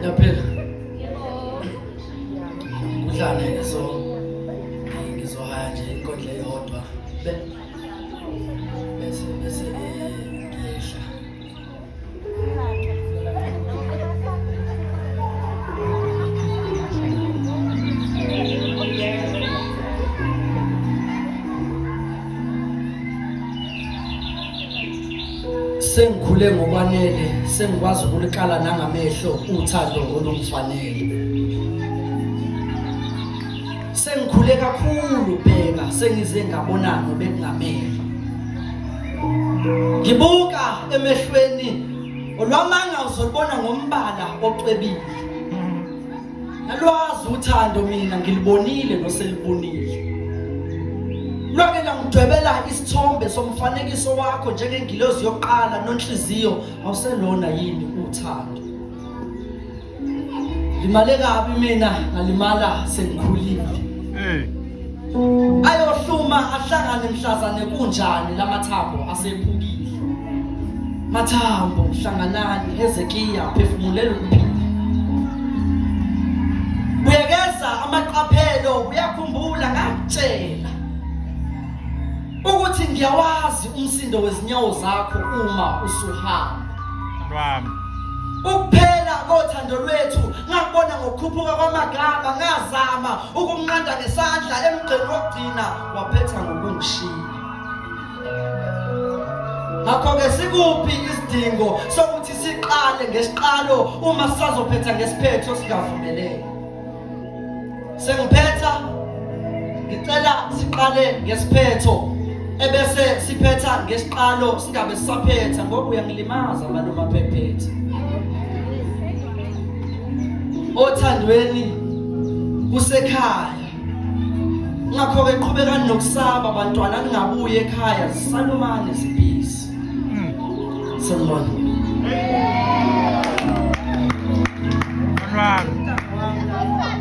Yaphela. Kudlane ke so ngizohaya nje inkondlo eyodwa bese ngiyehla. Sengikhule ngokwanele sengikwazi ukulikala nangamehlo uthando olungifanele. Sengikhule kakhulu bheka sengize ngabona nobekungamele. Ngibuka emehlweni olwamanga uzolibona ngombala ocwebile. Nalwazi uthando mina ngilibonile noselibonile. Lwake langidwebela isithombe somfanekiso wakho njengengilozi yokuqala nonhliziyo awuselona yini uthando. Limale kabi mina ngalimala sengikhulile. Hey. Ayohluma ahlangane mhlazane kunjani lamathambo asephukile. Mathambo hlanganani Hezekiya phefumulela ukuphila. Buyekeza amaqaphelo uyakhumbula ngakutshela ukuthi ngiyawazi umsindo wezinyawo zakho uma usuhamba. Lwami. Ukuphela kothando lwethu ngakubona ngokukhuphuka kwamagama ngazama ukumnqanda ngesandla emgqeni wokugcina waphetha ngokungishiya. Ngakho-ke sikuphi isidingo sokuthi siqale ngesiqalo uma sisazophetha ngesiphetho singavumeleki? Sengiphetha ngicela siqale ngesiphetho ebese siphetha ngesiqalo singabe sisaphetha ngoba uyangilimaza malume aphephethe. Othandweni kusekhaya. Ngakho-ke qhubekani nokusaba bantwana ningabuyi ekhaya zisalumane zibhizi. Sanibona. Mntwana wami.